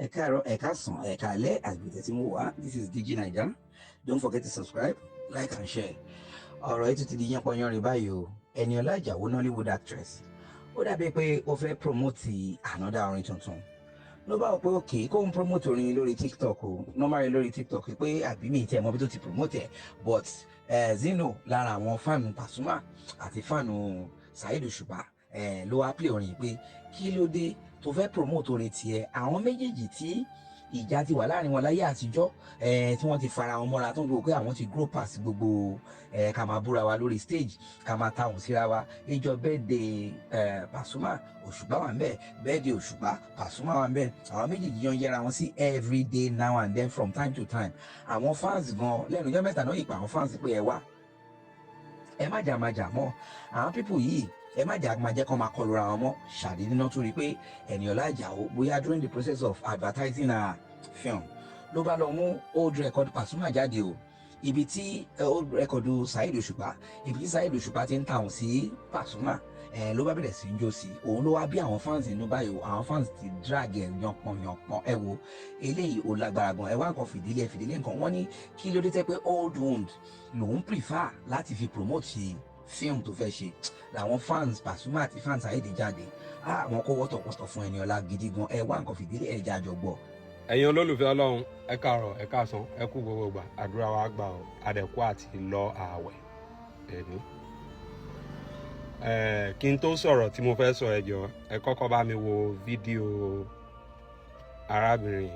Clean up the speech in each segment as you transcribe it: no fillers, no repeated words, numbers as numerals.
Ẹ káàárọ̀, ẹ káàsán, ẹ káalẹ́ àgbètè tí ń wò wá. This is DG Naija. Don't forget to subscribe, like and share. Ọ̀rọ̀ yìí tún ti di yánpọnyánrin báyìí o. Ẹniọlá Àjàó, Nollywood actress, ó dàbí pé ó fẹ́ promote another orin tuntun. Ló bá wò pé okay, kó ń promote orin lórí TikTok o. Normally lórí TikTok pé àbí mi tẹ̀ mọ́ bí tó ti promote ẹ̀, but Zino lára àwọn fan Pasuma àti fan Saheed Òṣùpá ló wá play orin pé kí ló dé tó fẹ́ promote orin tiẹ̀. Àwọn méjèèjì tí ìjà ti wà láàrin wọn láyé àtijọ́, tí wọ́n ti fara wọn mọ́ra, tó ń gbọ́ pé àwọn ti grow past gbogbo ká máa búra wa lórí stage, ká máa táwọn síra wa. Ìjọ birthday Pasuma, Òṣùpá wà ń bẹ̀, birthday Òṣùpá, Pasuma wà ń bẹ̀. Àwọn méjèèjì yan yẹra wọn sí every day, now and then, from time to time. Àwọn fans gan lẹ́nu ọjọ́ 3 náà yìí pa àwọn fans pé ẹ wá, ẹ má jà má jà mọ́ àwọn people yìí, ẹ má jà máa jẹ́ kó máa kọlu ra wọn mọ́. Ṣàdédé náà tún rí i pé Ẹniọlá Àjàó, bóyá during the process of advertising her film, ló bá lọ mú old record Pasuma jáde o, ibi tí old record Saheed Òṣùpá, ibi tí Saheed Òṣùpá ti ń tàwọn sí Pasuma, ló bá bẹ̀rẹ̀ sí í jó sí. Òun ló wá bí àwọn fans inú báyìí o. Àwọn fans ti drag ẹ̀ yanpọ̀yanpọ̀n. Ẹ wo eléyìí, ó lágbára gan. Ẹ wá nǹkan fìdílé, ẹ fìdílé nǹkan. Wọ́n ní kí ló dé tẹ́ pé old wound lòun prefer láti fi promote fíìmù tó fẹ́ ṣe. Làwọn fans Pasuma àti fans Saheed jáde, àwọn kó wọ́tọ̀wọ́tọ̀ fún Ẹniọlá gidi gan. Ẹ wá nǹkan fìdílé, ẹ jẹ́ àjọ gbọ́. Ẹ̀yin olólùfẹ́ Ọlọ́run, ẹ káàárọ̀, ẹ káàsán, ẹ kú gbogbo ìgbà. Àdúrà wa gbà ọ́. Àdẹ̀kú àti lọ ààwẹ̀ ẹ̀ní. Kí n tó sọ̀rọ̀ tí mo fẹ́ sọ, ẹ jọ̀ọ́, ẹ kọ́kọ́ bá mi wo fídíò arábìnrin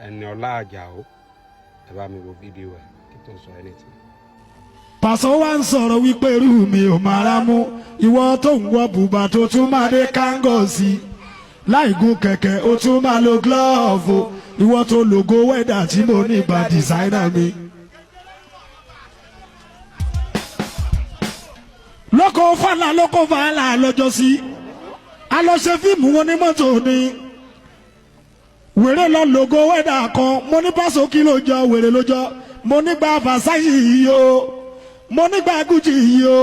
Ẹniọlá Àjàó. Ẹ bá mi wo fídíò ẹ kí n tó sọ anything. Pàṣọ wa ń sọ̀rọ̀ wípé irú mi ò máa rá mú. Ìwọ tó ń wọ bùbá tó tún máa dé kángọ̀sì láìgún kẹ̀kẹ́, ó tún máa lo glove. Ìwọ tó lògo wẹ́dà tí mo ní gba designer mi. Lóko fàlà, lóko fàlà lọ́jọ́ sí a lọ ṣe fíìmù wọn ní mọ́tò ni wèrè lọ lògo wẹ́dà kan. Mo ní pàṣọ kí ló jọ wèrè ló jọ. Mo ní gba Versace yìí o, mo ní gba Gucci yìí o.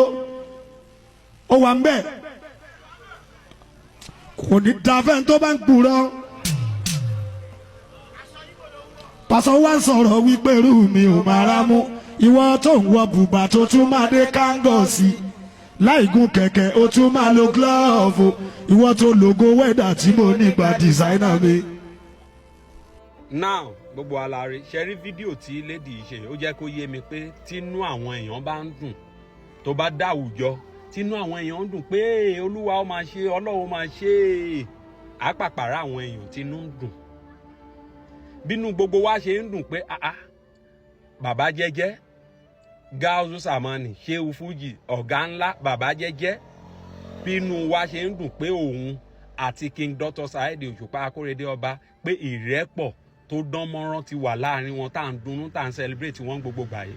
Ó wà ń bẹ̀, kò ní da fẹ́ni tó bá ń gbúrọ́. Pàṣọ wa ń sọ̀rọ̀ wípé irú mi ò máa rá mú. Ìwọ tó ń wọ bùbá tó tún máa dé kángọ̀sì láìgún kẹ̀kẹ́, ó tún máa lo glove. Ìwọ tó lògo wẹ́dà tí mo ní gba designer mi. Now, gbogbo alárí ṣe rí fídíò tí lady yìí ṣe, ó jẹ́ kó yé mi pé tínú àwọn èèyàn bá ń dùn, tó bá dá àwùjọ tínú àwọn èèyàn ń dùn pé Olúwa ó máa ṣe, Ọlọ́run ó máa ṣe é, àpàpàrà àwọn èèyàn tínú ń dùn, bínú gbogbo wa ṣe ń dùn pé ah ah, bàbá jẹ́jẹ́, Gáúsù Sàmánì, Ṣéhu Fújì, ọ̀gá ńlá, bàbá jẹ́jẹ́, bínú wa ṣe ń dùn pé òun àti King Dr. Saheed Òṣùpá Akórèdé Ọba, pé ìrẹ́pọ̀ tó dán mọ́rán ti wà láàrin wọn, tá à ń dunnú, tá à ń celebrate wọn gbogbo gbà yìí.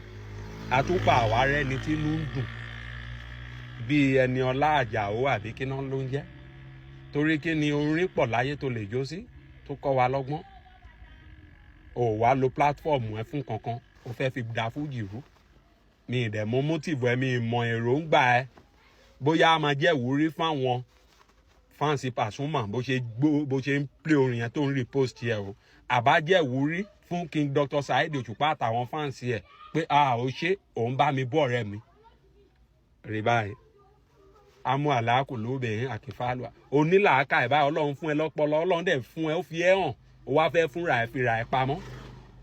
Àtúpà àwárẹ́ ni tínú ń dùn bíi Ẹniọlá Àjàó àbí kí náà ló ń jẹ́, torí kí ni orin pọ̀ láyé tó lè jó sí, tó kọ́ wa lọ́gbọ́n. Ò wá lo platform ẹ fún kankan, ó fẹ́ fi da fújì rú. Mi ì dẹ̀ mọ motive ẹ, mi ì mọ èròǹgbà ẹ, bóyá a máa jẹ́ ìwúrí fáwọn fans Pasuma bó ṣe gbó, bó ṣe ń play orin yẹn, tó ń repost yẹ o, àbá jẹ́ ìwúrí fún King Dr. Saheed Òṣùpá àtàwọn fans ẹ pé a ò ṣe òun bá mi bọ́ ọ̀rẹ́ mi rí báyìí. Amú àlàkù lóbìnrin àkìfàlùwà onílàákà ẹ̀ báyìí. Ọlọ́run fún ẹ lọ́pọlọ, Ọlọ́run dẹ̀ fún ẹ, ó fi ẹ́ hàn. Ó wá fẹ́ fúnra ẹ fira ẹ pamọ́,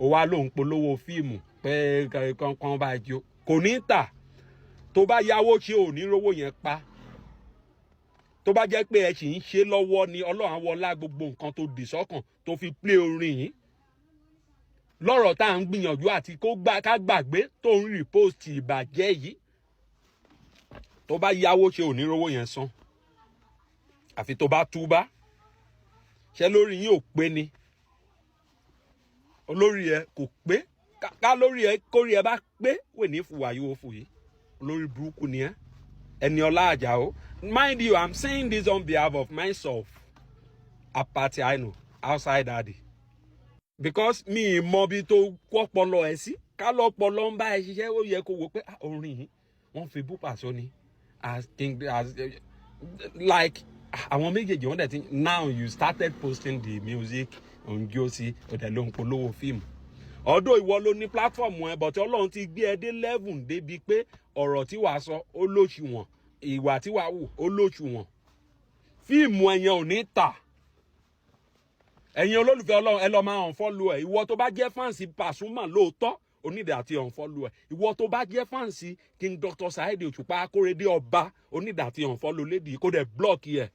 ó wá lóun polówó fíìmù pé kankan bá jó, kò ní tà. Tó bá yáwó ṣe, ò ní rówó yẹn pa. Tó bá jẹ́ pé ẹ sì ń ṣe lọ́wọ́ ni, Ọlọ́run á wọlá gbogbo nǹkan tó dì sọ́kàn tó fi play orin yìí lọ́rọ̀ tá à ń gbìyànjú àti kó gbà ká gbàgbé, tó ń repost ìbàjẹ́ yìí, tó bá yáwó ṣe, ò ní rówó yẹn san, àfi tó bá túbá. Ṣé lórí yín ò pé ni? Olórí ẹ kò pé. Ká lórí ẹ, kórí ẹ bá pé, wè ní fùwà yóò fù yìí. Olórí burúkú ni ẹ, Ẹniọlá Àjàó. Mind you, I'm saying this on behalf of myself, Apati Aino, outside daddy, because mi ì mọ bí tó kọ́pọlọ ẹ sí. Ká lọ́pọlọ ń bá ẹ ṣiṣẹ́, ó yẹ kó wò pé, ah, orin yìí wọ́n fi bú Pàṣọ ni, as king, as like Àwọn méjèèjì wọ́n dẹ̀ ti, now you started posting the music òǹjọ́ sí ọ̀dẹ̀ ló ń polówó fíìmù. Ọdún ìwọ ló ní platform ẹ, but Ọlọ́run ti gbé ẹ dé level débi pé ọ̀rọ̀ tí wàá sọ ó lóṣùwọ̀n, ìwà tí wàá wù ó lóṣùwọ̀n. Fíìmù ẹ̀yẹn ò ní tà. Ẹ̀yin olólùfẹ́ Ọlọ́run, ẹ lọ́ọ́ máa unfollow ẹ̀. Ìwọ tó bá jẹ́ fans Pasuma lóòótọ́, onídìí àti unfollow ẹ̀. Ìwọ tó bá jẹ́ fans King Dr. Saheed Òṣùpá Akórèdé Ọba, onídìí àti unfollow lady, kó dẹ̀ block ẹ̀.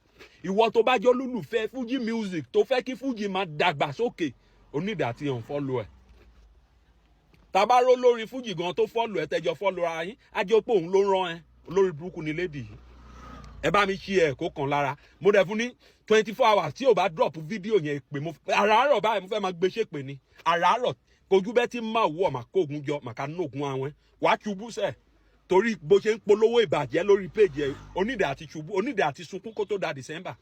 Ìwọ tó bá jẹ́ olólùfẹ́ Fuji music, tó fẹ́ kí Fuji máa dàgbà sókè, onídìí àti unfollow ẹ̀. Tabaró lórí Fuji gan tó follow ẹ, tẹjọ follow ara yín, á jẹ́ pé òun ló rán ẹ. Olórí burúkú ni lady yìí. Ẹ bá mi ṣí ẹ kó kàn lára. Mo dẹ̀ fún ní 24 hours, tí ò bá drop fídíò yẹn pé mo àràárọ̀ báyìí, mo fẹ́ máa gbé ṣépè ni àràárọ̀. Kojú bẹ́ẹ̀ tí máa wọ̀, máa kógun jọ, máa ká nógun àwọn wàá ṣubú sẹ̀, torí bó ṣe ń polówó ìbàjẹ́ lórí péjì ẹ, onídìí àti ṣubú, onídìí àti sunkún kó tó da December.